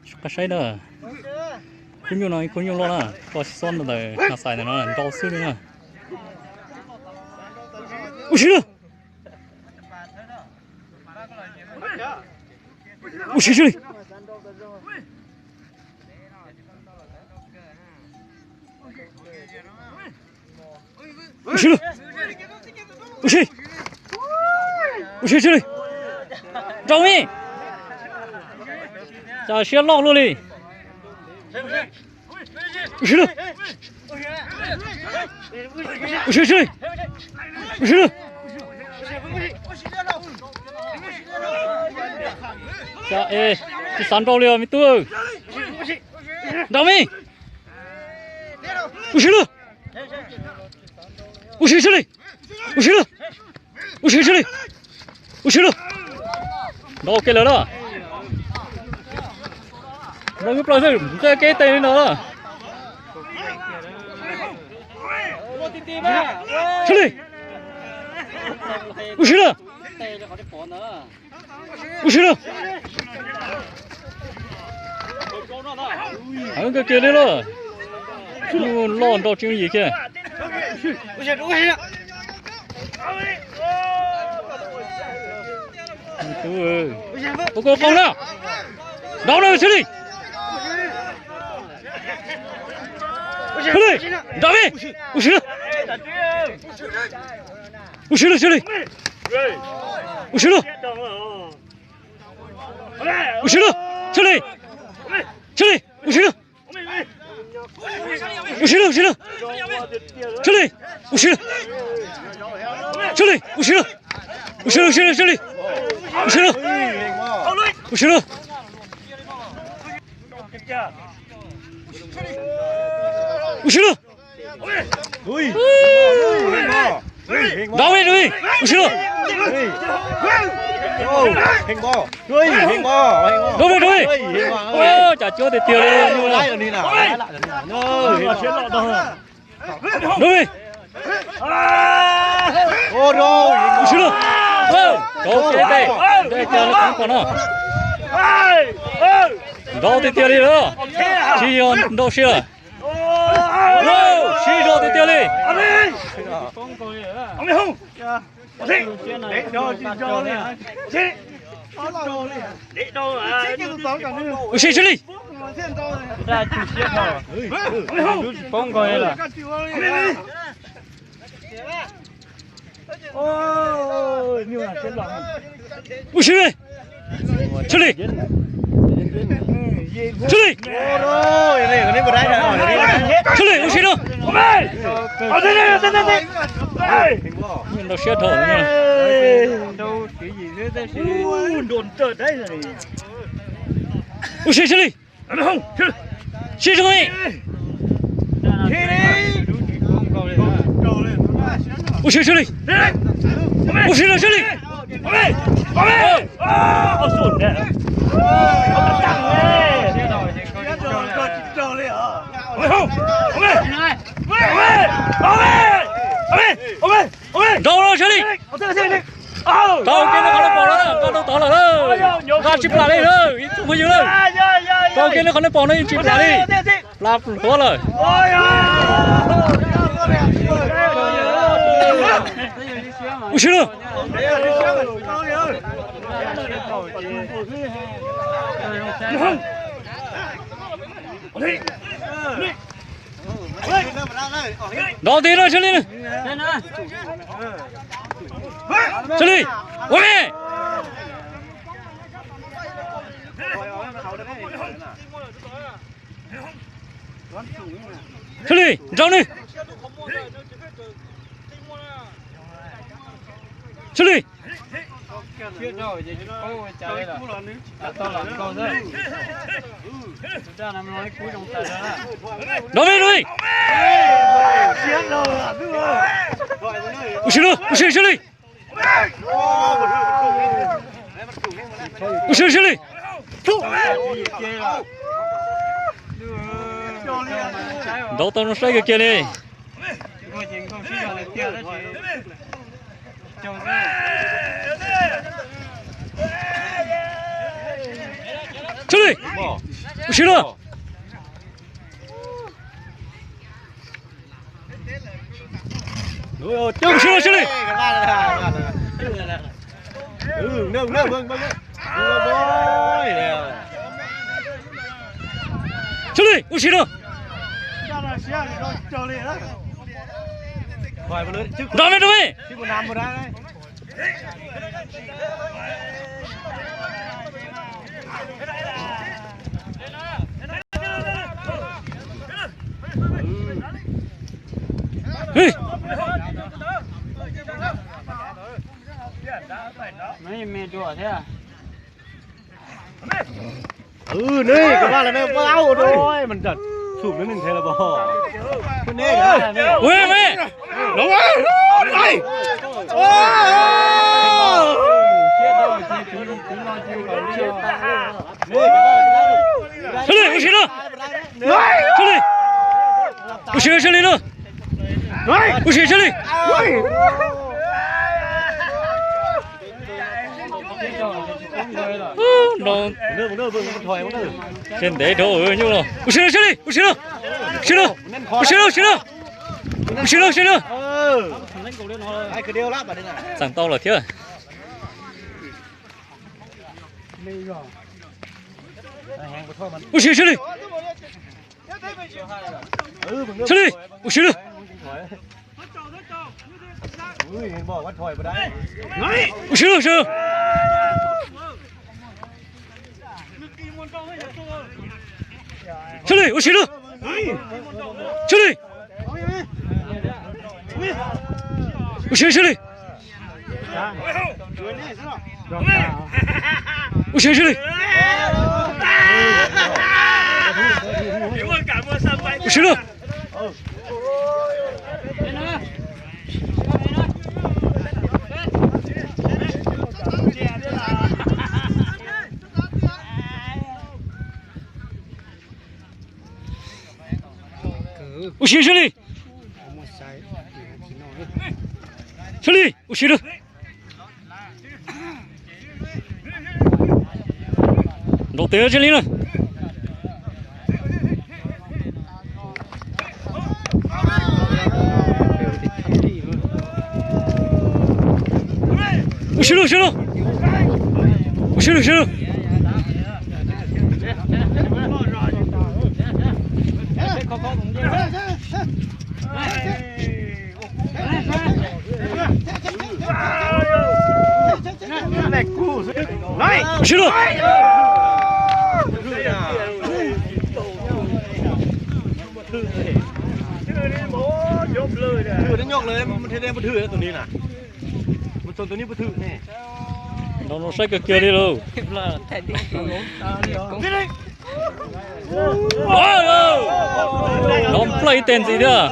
Qab saib na, khub nyuj no khub nyuj loj na, koj xob ntawm na xais ntawm no nrau xwb li na. Ua si lawm, ua si xwb li. Ua si lawm, ua si, ua si xwb li. Nrau me, cas siab loj luaj li. Ua si lawm, ua si xwb li, ua si lawm. Cas es tsis xav nrau li os me tub. Nrau me, ua si lawm, ua si xwb li, ua si lawm, ua si xwb li, ua si lawm. Nrau kiag lawm na. Nrau ib plaws xwb, nqe kev tes li no na. Xwb li, ua si lawm, ua si lawm. Heev kawg kiag li lawm. Nyuj loj nrau tsis yooj yim kiag. Ua koj qoog na. Nrau na xwb li. Xwb li. Nrau me. Ua si lawm. Ua si lawm xwb li. Ua si lawm. Ua si lawm. Xwb li. Xwb li. Ua si lawm. Ua si lawm, ua si lawm. Xwb li. Ua si lawm. Xwb li. Ua si lawm. Ua si lawm, xwb li, xwb li. Ua si lawm. Ua si lawm. Ua si lawm. Nrau me, nrau me. Ua si lawm. Nrau me, nrau me. Cas cuab tiag tiag li. Nrau me. Ua si lawm. Rau kev tes, tes kiag li qhov pom no. Nrau tiag tiag li lawm. Tsis yog nrau siab lawm. Sib zog tiag tiag li. Ua si xwb li. Ua si li. Xwb li. Xwb li. Xwb li, ua si no. Nrau siab dhau. Ua si xwb li. Sib zog li. Ua si xwb li. Ua si lawm xwb li. Nrau no xwb li. Tau kiag nej qhov nej pom no, tau tau tod lawm. Nqa tsis plam li lawm ib tsoom phooj ywg lawm. Tau kiag nej qhov nej pom no yeej tsis plam li. Plam hluav lawm. Ua si lawm. Nrau tiag no xwb li. Xwb li. Ua me. Xwb li, nrau nws. Xwb li. Nrau me, nrau me. Ua si lawm, ua si, xwb li. Ua si, xwb li. Nrau tau zoo saib kiag kiag li. Xwb li. Ua si luj. Ua si luj, ua si luj. Ua si luj. Nrog me, nrog me. Neb, koj vaj los neb, pab au rau, mas tsum neb neeg thiab los pom. Neb, sawv li, ua si luj. Sawv li, ua si, sawv li luj. Ua si, sawv li. Ntev dhau nyuj los. Ua si luj, sawv li, ua si luj. Ua si luj, sawv li luj. Ua si luj, sawv li luj. Txeem tau lawm thiab. Ua si, sawv li. Sawv li, ua si luj. Ua si luj, sawv li. Sawv li, ua si luj. Sawv li. Ua si, sawv li. Ua si, sawv li. Ua si luj. Ua si, sawv li. Sawv li, ua si luj. Nrau tes tsis li na. Ua si luj, ua si luj. Ua si luj, ua si luj. Ua si luj. Nrau no saib kiag kiag li lauj. Nrau nplawg ib teg ntxiv thiab.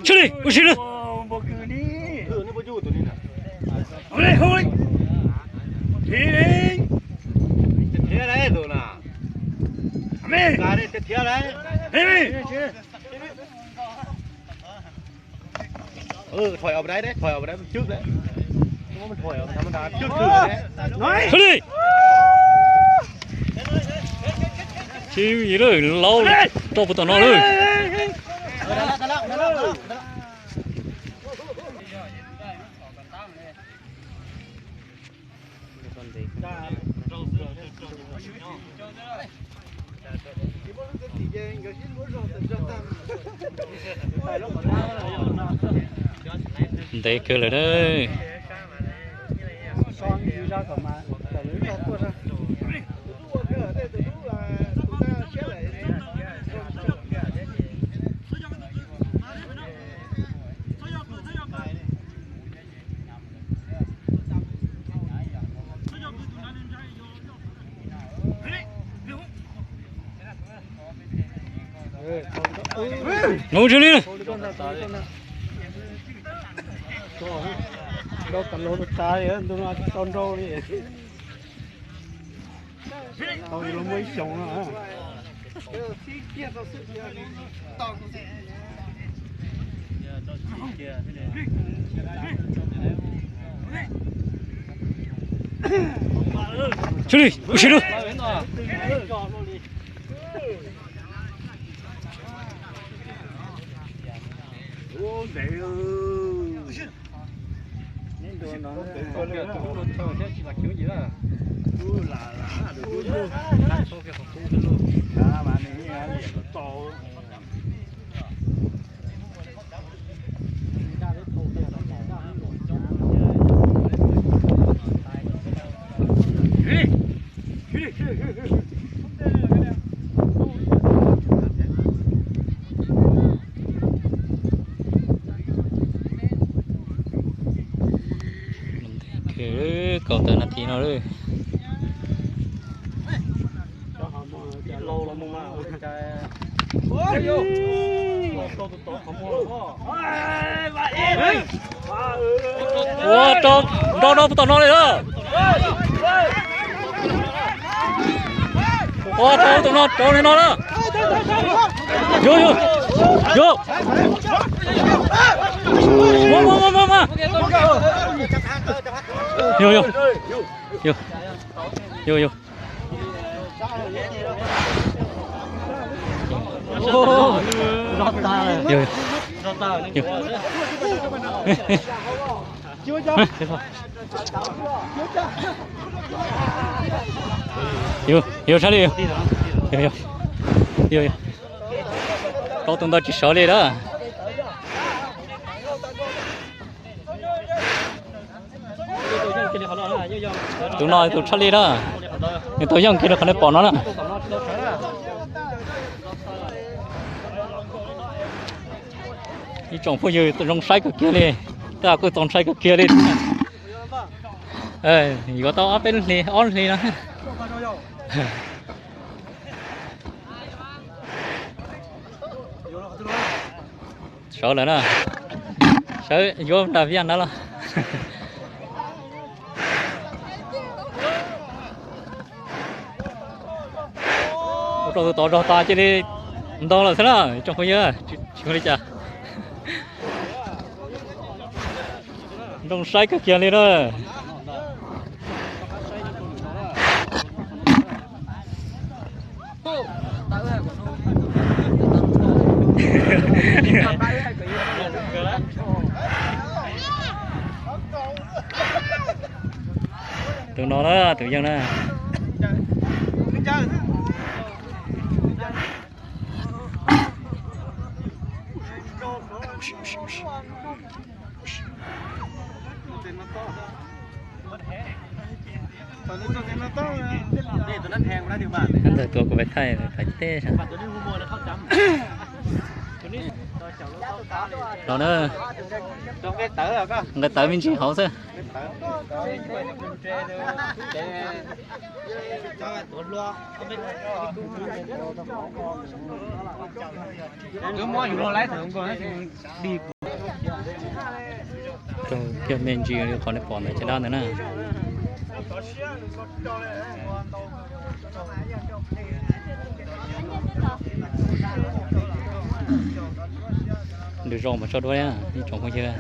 Sawv li, ua si luj. Sawv li. Tsis yog lawm, laub rau puag tom no lawm. Ntev kawg lawm na. Nub tsis li. Nrau tas los tas li, ntu no tsis tau nrau li. Tau los muaj ib xyoos no. Sawv li, ua si lawm. Kaum tawm nas this no lawm. Ua rau, nrau rau puag tom no li lawm. Ua rau tom no, rau li no na. Yus, yus, yus. Mas, mas, mas, mas, mas. Yus, yus, yus, yus, yus. Yus, yus. Yus, yus sab li yus. Yus, yus. Yus, yus. Tau tus ntawd tsis sawv li lawm. Tus no tus tshaj lij na. Nws tau yeej kiag rau qhov nej pom no na. Ib tsoom phooj ywg zoo saib kawg kiag li. Tej zaum kuj txaus ntshai kawg kiag li. Yuav tau ob peb hlis, ob hlis no. Sawv lawm na. Sawv yuav nram Vij Nam los. Ua rau tus tod zog tas cia li ntau lawm xwb na tsoom phooj ywg, tsis ua li cas. Zoo saib kawg kiag li na. Tus no na, tus yeej na. Ntawm tua kuv pais thaij pais teb. Los na, nqe tawv me ntsis hauv xwb. Kiag me ntsis li qhov nej pom ntawd caj dab ntawd na. Nws zoo mas tso dua ib tsoom phooj ywg.